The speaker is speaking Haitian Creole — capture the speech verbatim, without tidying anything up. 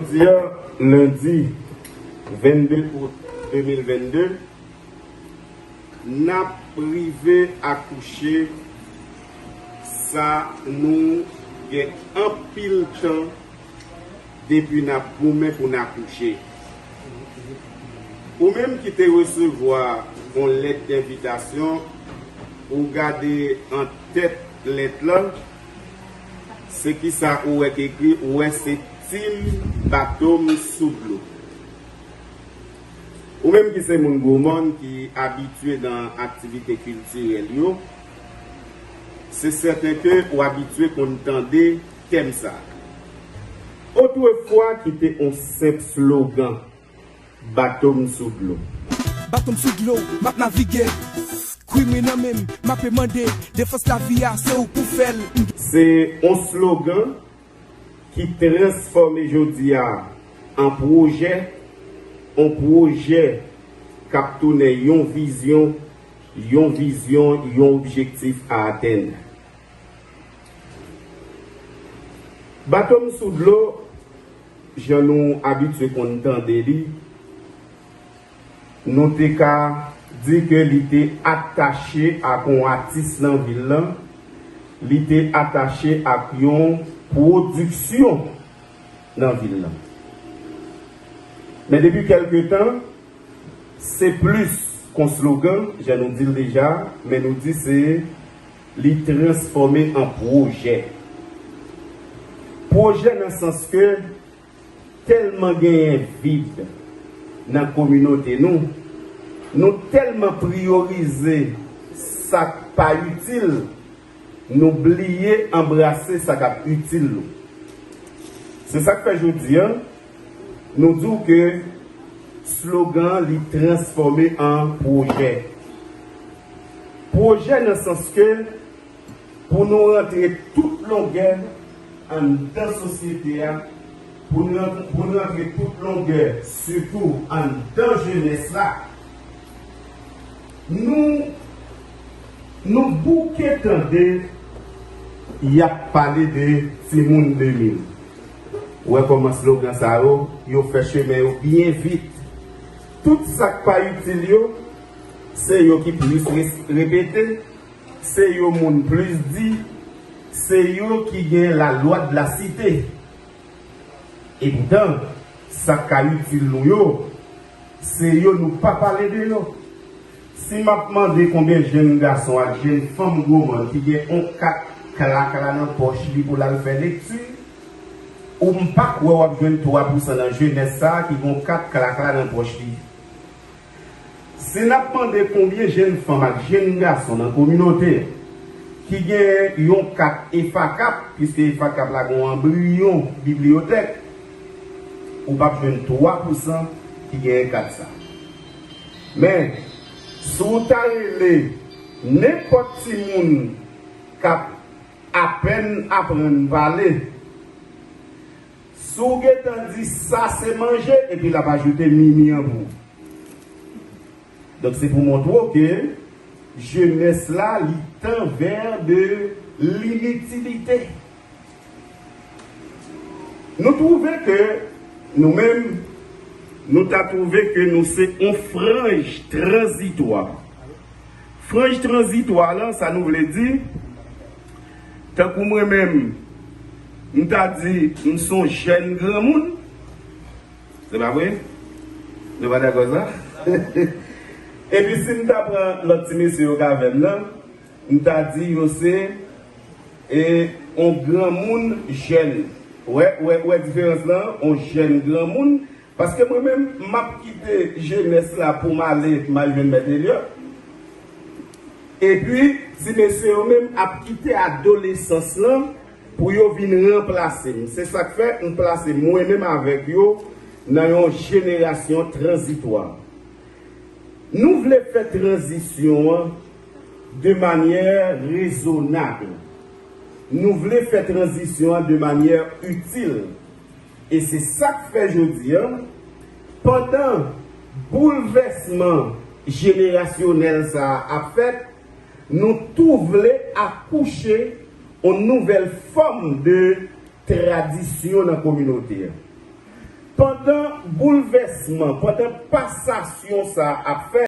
Jodi a, lendi vennde out de mil vennde, n ap rive akouche sa nou gen anpil tan depi n ap goumen pou n akouche. Ou menm ki te resevwa yon lèt envitasyon, ou gade an tèt lèt la, se kisa ou wè k ekri? Ou wè se Team Bato m Sou Dlo. Ou menm ki se moun Gwomòn ki abitye nan aktivite kiltirèl yo, se sèten ke w abitye konn tande tèm sa. Otrefwa ki te on senp slogan, Bato m sou dlo. Bato m sou dlo, m ap navige. Kwi mwen nan men m, m ape mande. Defans lavi a, se ou k pou fè l. Se on slogan ki transfòme jodi a an pwojè, on pwojè k ap tounen yon vizyon, yon vizyon, yon objektif a atenn. Bato m sou dlo, jan nou abitye konn tande li, nou te ka di ke li te atache ak yon atis nan vil lan, li te atache ak yon pwodiksyon nan vil lan. Men depi kèlke tan, se plis kon slogan, jan nou di l deja, men nou di se li transfòme an pwojè. Pwojè nan sans ke tèlman genyen vid nan kominote nou, nou tèlman priyorize sa k pa itil, nou bliye anbrase sa k ap itil nou. Se sa k fè jodi a, nou di w ke slogan an li transfòme an pwojè. Pwojè nan sans ke pou nou rantre tout longè anndan sosyete a, pou n ran-, pou n rantre tout longè, sitou anndan jenès la, nou, nou bouke tande y ap pale de timoun de mil. Ou wè kòman slogan sa yo, yo fè chemen yo byen vit. Tout sa k pa itil yo, se yo ki plis res-, repete, se yo moun plis di, se yo ki gen la loi de la cité. Epoutan, sa k ka itil nou yo, se yo nou pa pale de yo. Si m ap mande konbyen jenn gason ak jenn fanm Gwomòn ki gen on kat klakla nan pòch li pou l al fè lekti, ou m pa kwè w ap jwenn twa pousan nan jenès sa a ki gen on kat klakla nan pòch li. Si n ap mande konbyen jenn fanm ak jenn gason nan kominote ki gen yon kat EFACAP, piske EFACAP la gen yon anbriyon bibliyotèk, ou p ap jwenn twa pousan ki genyen kat sa. Men, si w ta rele nenpòt timoun k ap apèn aprann pale, si w gentan di sa se manje, epi l ap ajoute mimi an pou ou. Donk, se pou montre w ke jenès la, li tan vè de linitilite. Nou twouve ke nou menm, nou ta twouve ke nou se on franj tranzitwa. Franj tranzitwa la, sa nou vle di, tankou mwen menm, m ta di m se on jèn granmoun, se pa vre? Nou pa dakò sa? Epi si m ta pran lòt ti mesye yo k avè m nan, m ta di yo se, e, on granmoun jèn. Wè, wè, wè diferans lan, on jèn granmoun. Paske mwen menm, m ap kite jenès la pou m ale, m al jwenn Mèt Elliot. Epi, ti mesye yo menm ap kite adolesans lan pou yo vin ranplase m. Se sa k fè m plase mwen menm avèk yo nan yon jenerasyon tranzitwa. Nou vle fè tranzisyon an de manyè rezonab. Nou vle fè tranzisyon an de manyè itil. E se sa k fè jodi a, pandan boulvèsman jenerasyonèl sa a ap fèt, nou tou vle akouche on nouvèl fòm de tradisyon nan kominote a. Pandan boulvèsman, pandan pasasyon sa a ap fèt,